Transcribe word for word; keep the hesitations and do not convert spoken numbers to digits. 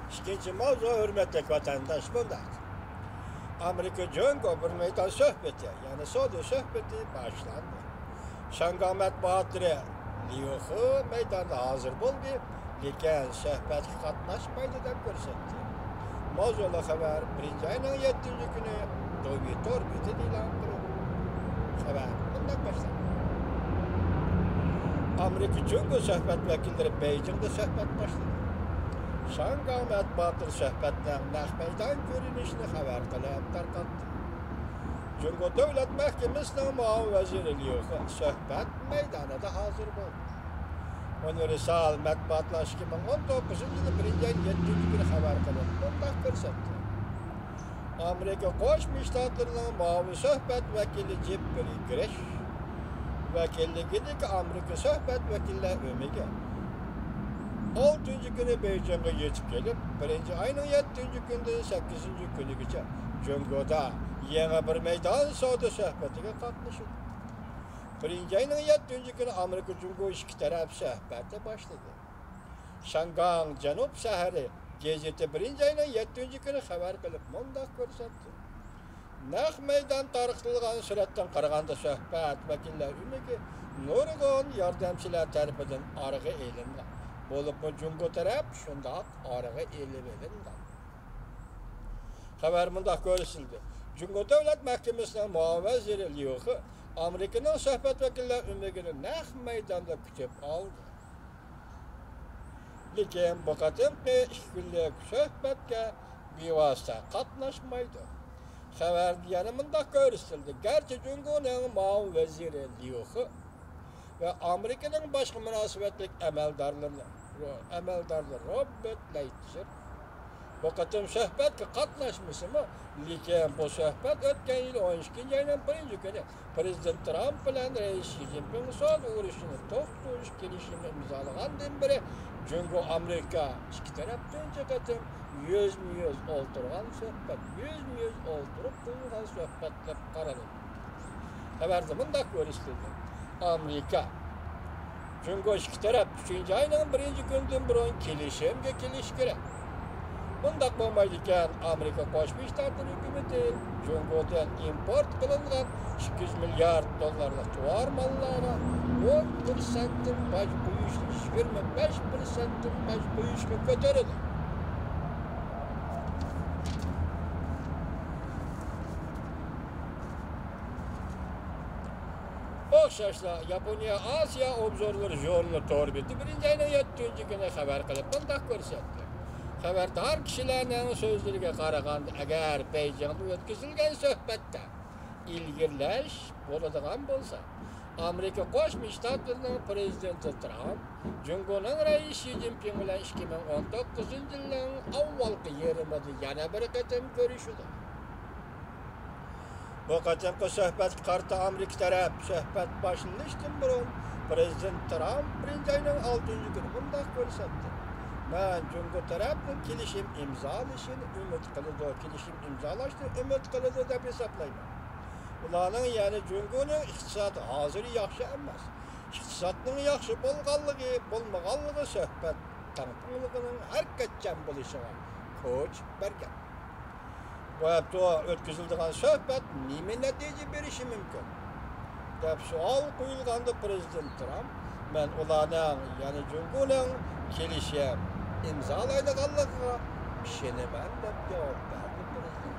ئىككىنچى ماۋزۇ، ھۆرمەتلىك ۋەتەنداش، مۇنداق. ئامېرىكا جۇڭگو بىر مەيدان سۆھبىتى، يەنى سودا سۆھبىتى باشلاندى. شاڭگاڭ مەتبۇئاتلىرى ليۇخې مەيداندا ھازىر بولدى، لېكىن سۆھبەتكە قاتناشمايدۇ دەپ كۆرسەتتى. ماۋزۇلۇق خەۋەر بىرىنچى ئاينىڭ يەتتىنچى كۈنى دوۋى تور بېتىدە ئېلان قىلىندى. خەۋەر مۇنداق باشلىنىدۇ. ئامېرىكا جۇڭگو سۆھبەت ۋەكىللىرى بېيجىڭدا سۆھبەت باشلىدى. شاڭگاڭ مەتبۇئاتلىرى سۆھبەتنىڭ نەق مەيدان كۆرۈنۈشىنى خەۋەر قىلىپ تارقاتتى. جۇڭگو دۆلەت مەھكىمىسىنىڭ مۇئاۋىن ۋەزىرى ليۇخې سۆھبەت مەيدانىدا ھازىر بولدى. ئۇنىۋېرسال مەتبۇئاتلار ئىككى مىڭ ئون توققۇزىنچى يىلى بىرىنچى ئاينىڭ يەتتىنچى كۈنى خەۋەر قىلىپ مۇنداق كۆرسەتتى. ئامېرىكا قوشما شتاتلىرىنىڭ مۇئاۋىن سۆھبەت ۋەكىلى جېففرى گرېش ۋەكىللىكىدىكى ئامېرىكا سۆھبەت ۋەكىللەر ئۆمىكى ئالتىنچى كۈنى بېيجىڭغا يېتىپ كېلىپ، بىرىنچى ئاينىڭ يەتتىنچى كۈنىدىن سەككىزىنچى كۈنىگىچە جۇڭگودا يېڭى بىر مەيدان سودا سۆھبىتىگە قاتنىشىدۇ. بىرىنچى ئاينىڭ يەتتىنچى كۈنى ئامېرىكا جۇڭگو ئىككى تەرەپ سۆھبەتى باشلىدى. شاڭگاڭ جەنۇب شەھىرى گېزىتى بىرىنچى ئاينىڭ يەتتىنچى كۈنى خەۋەر قىلىپ مۇنداق كۆرسەتتى. نەق مەيدان تارقىتىلغان سۈرەتتىن قارىغاندا، سۆھبەت ۋەكىللەر ئۆمىكى نۇرغۇن ياردەمچىلەر تەرىپىدىن ئارىغا ئېلىنغان، بولۇپمۇ جۇڭگو تەرەپ شۇنداق ئارىغا ئېلىۋېلىنغان. خەۋەر مۇنداق كۆرسىتىلدى. جۇڭگو دۆلەت مەھكىمىسىنىڭ مۇئاۋىن ۋەزىرى ليۇخې ئامېرىكىنىڭ سۆھبەت ۋەكىللەر ئۆمىكىنى نەق مەيداندا كۈتۈپ ئالدى. لېكىن بۇ قېتىمقى ئىككى كۈنلۈك سۆھبەتكە بىۋاسىتە قاتناشمايدۇ. خەۋەردە يەنە مۇنداق كۆرسىتىلدى، گەرچە جۇڭگونىڭ مۇئاۋىن ۋەزىرى ليۇخې ۋە ئامېرىكىنىڭ باشقا مۇناسىۋەتلىك ئەمەلدارلىرىنى، ئەمەلدارلىرى روبېرت لەيتزېر بۇ قېتىم سۆھبەتكە قاتناشمىسىمۇ، لېكىن بۇ سۆھبەت ئۆتكەن يىل ئون ئىككىنچى ئاينىڭ بىرىنچى كۈنى پىرېزىدېنت ترامپ بىلەن رەئىس شى جىنپىڭ سودا ئۇرۇشىنى توختىتىش كېلىشىمى ئىمزالىغاندىن بېرى جۇڭگو ئامېرىكا ئىككى تەرەپ تۇنجى قېتىم يۈزمۇ يۈز ئولتۇرغان سۆھبەت، يۈزمۇ يۈز ئولتۇرۇپ قىلىنغان سۆھبەت دەپ قارىلىدۇ. خەۋەردە مۇنداق كۆرسىتىلدى، ئامېرىكا جۇڭگو ئىككى تەرەپ ئۈچىنچى ئاينىڭ بىرىنچى كۈنىدىن بۇرۇن كېلىشىمگە كېلىشى كېرەك. بۇنداق بولمايدىكەن، ئامېرىكا قوشما شتاتلىرى ھۆكۈمىتى جۇڭگودىن ئىمپورت قىلىنغان ئىككى يۈز مىليارد دوللارلىق تاۋار ماللارغا ئون پىرسەنتتىن باج قويۇشنى يىگىرمە بەش پىرسەنتتىن باج قويۇشقا كۆتۈرىدۇ. ئوخشاشلا، ياپونىيە ئاسىيا ئوبزورلىرى ژۇرنىلى تور بېتى بىرىنچى ئاينىڭ يەتتىنچى كۈنى خەۋەر قىلىپ مۇنداق كۆرسەتتى. خەۋەردار كىشىلەرنىڭ سۆزلىرىگە قارىغاندا، ئەگەر بېيجىڭدا ئۆتكۈزۈلگەن سۆھبەتتە ئىلگىرىلەش بولىدىغان بولسا، ئامېرىكا قوشما شتاتلىرىنىڭ پىرېزىدېنتى ترامپ جۇڭگونىڭ رەئىسى شى جىنپىڭ بىلەن ئىككى مىڭ ئون توققۇزىنچى يىلنىڭ ئاۋۋالقى يېرىمىدا يەنە بىر قېتىم كۆرۈشىدۇ. بۇ قېتىمقى سۆھبەتكە قارىتا ئامېرىكا تەرەپ سۆھبەت باشلىنىشتىن بۇرۇن پىرېزىدېنت ترامپ بىرىنچى ئاينىڭ ئالتىنچى كۈنى مۇنداق كۆرسەتتى، مەن جۇڭگو تەرەپنىڭ كېلىشىم ئىمزالىشىنى ئۈمىد قىلىدۇ، كېلىشىم ئىمزالاشنى ئۈمىد قىلىدۇ دەپ ھېسابلايمەن. ئۇلارنىڭ، يەنى جۇڭگونىڭ ئىقتىسادى ھازىر ياخشى ئەمەس. ئىقتىسادنىڭ ياخشى بولغانلىقى، بولمىغانلىقى سۆھبەت تەڭپۇڭلۇقىنىڭ ھەرىكەتچان بولۇشىغا كوچ بەرگەن. بۇ ھەپتە ئۆتكۈزۈلىدىغان سۆھبەت نېمە نەتىجە بېرىشى مۇمكىن؟ دەپ سوئال قويۇلغاندا، پىرېزىدېنت ترامپ، مەن ئۇلارنىڭ، يەنى جۇڭگونىڭ كېلىشىم ئىمزالايدىغانلىقىغا ئىشىنىمەن، دەپ جاۋاب بەردى پىرېزىدېنت.